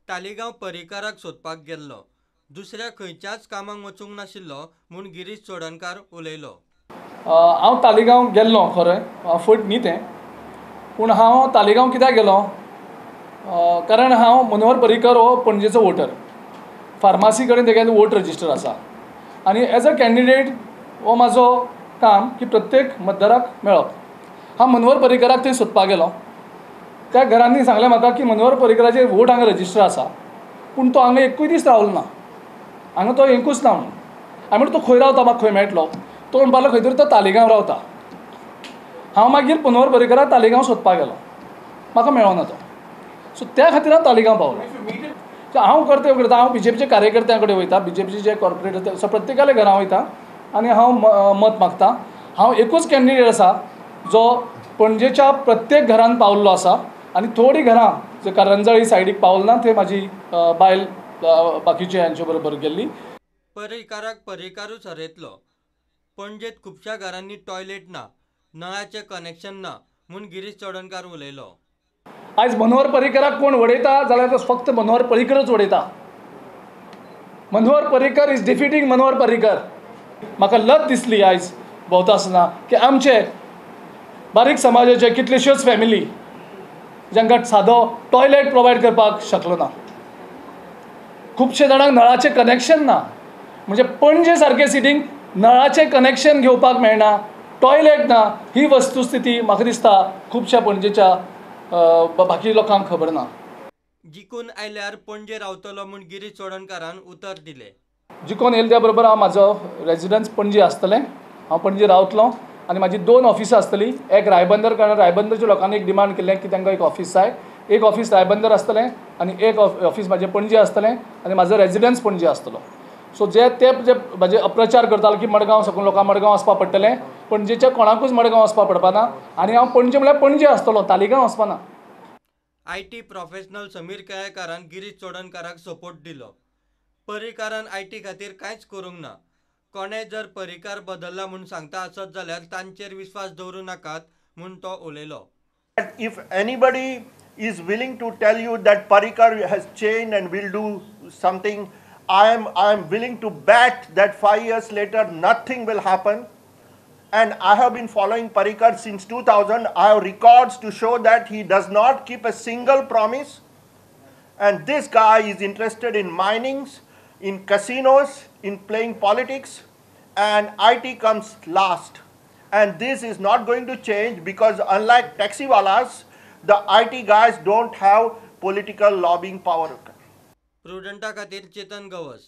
तालिगांव पर्रीकाराक सोदपाक गेल्लो, दुसऱ्या खंयच्याच कामाक वचूंक नाशिल्लो म्हूण गिरीश चोडणकार उलयलो. हांव तालिगांव गेल्लो खरें, फट न्ही तें, पूण हांव तालिगांव कित्याक गेलो कारण हांव मनोहर पर्रीकर हो पणजेचो वोटर, फार्मासी कडेन तेगेलो वोट रजिस्टर आसा आनी एज अ कॅन्डिडेट हो म्हाजो काम की प्रत्येक मतदाराक मेळप. हांव मनोहर पर्रीकराक थंय सोदपाक गेलो. त्या घरांनी सांगलें म्हाका की मनोहर पर्रीकराचे वोट हांगा रजिस्टर आसा, पूण तो हांगा एकूय दीस रावलो ना, हांगा तो एकूच ना म्हणून. हांवें म्हणलें तो खंय रावता, म्हाका खंय मेळटलो? तो म्हणपाक लागलो खंय तरी तो तालिगांव रावता. हांव मागीर मनोहर पर्रीकराक तालिगांव सोदपाक गेलो, म्हाका मेळना तो. सो त्या खातीर हांव तालिगांव पावलो. हांव करते करता, हांव बीजेपीच्या कार्यकर्त्यां कडेन वयता, बीजेपीचे जे कॉर्पोरेटर सो प्रत्येकाल्या घरां वयता आनी हांव मत मागता. हांव एकूच कॅन्डिडेट आसा जो पणजेच्या प्रत्येक घरान पावल्लो आसा आनी थोडीं घरां जे करंजाळी सायडीक पावल ना थंय म्हाजी बायल बाकीचे हांचे बरोबर गेल्ली. पर्रीकाराक पर्रीकारूच हरयतलो. पणजेत खुबश्या घरांनी टॉयलेट ना, नळाचें कनेक्शन ना म्हूण गिरीश चोडणकार उलयलो. आयज मनोहर पर्रीकराक कोण वडयता जाल्यार तो फक्त Manohar पर्रीकरच वडयता. Manohar Parrikar is defeating Manohar Parrikar. म्हाका लज दिसली आयज भोंवता आसतना की आमचे बारीक समाजाचे कितल्योश्योच फॅमिली जांकां सादो टॉयलेट प्रोवायड करपाक शकलो ना, खुबशे जाणांक नळाचें कनेक्शन ना, म्हणजे पणजे सारके सिटींक नळाचें कनेक्शन घेवपाक मेळना, टॉयलेट ना. ही वस्तुस्थिती म्हाका दिसता खुबश्या पणजेच्या बाकी लोकांक खबर ना. जिखून आयल्यार पणजे रावतलो म्हूण गिरीश चोडणकारान उतर दिलें. जिखून येयले त्या बरोबर हांव म्हाजो रेजिडन्स पणजे आसतलें, हांव पणजे रावतलो आनी म्हाजी दोन ऑफिसां आसतली. एक रायबंदर, कारण रायबंदरच्या लोकांनी एक डिमांड केल्लें की तांकां एक ऑफीस जाय. एक ऑफीस रायबंदर आसतलें आनी एक ऑफीस म्हाजें पणजे आसतलें आनी म्हाजो रेजिडन्स पणजे आसतलो. सो जे ते जे म्हाजे अप्रचार करताले की मडगांव साकून लोकांक मडगांव वचपाक पडटलें, पणजेच्या कोणाकूच मडगांव वचपाक पडपाना आनी हांव पणजे म्हळ्यार पणजे आसतलो, तालिगांव वचपाना. I T professional Sameer केळेकारान गिरीश चोडणकाराक सपोर्ट दिलो. पर्रीकारान I T खातीर कांयच करूंक ना. कोणें जर पर्रीकार बदल्ला म्हूण सांगता आसत जाल्यार तांचेर विस्वास दवरूं नाकात म्हूण तो उलयलो. If anybody is willing to tell you that Parrikar has changed and will do something, I am willing to bet that 5 years later nothing will happen. And I have been following Parrikar since 2000. I have records to show that he does not keep a single promise. And this guy is interested in minings, in casinos, in playing politics, and IT comes last. And this is not going to change because unlike taxiwalas, the IT guys don't have political lobbying power. प्रुडंटा खातीर चेतन गवस.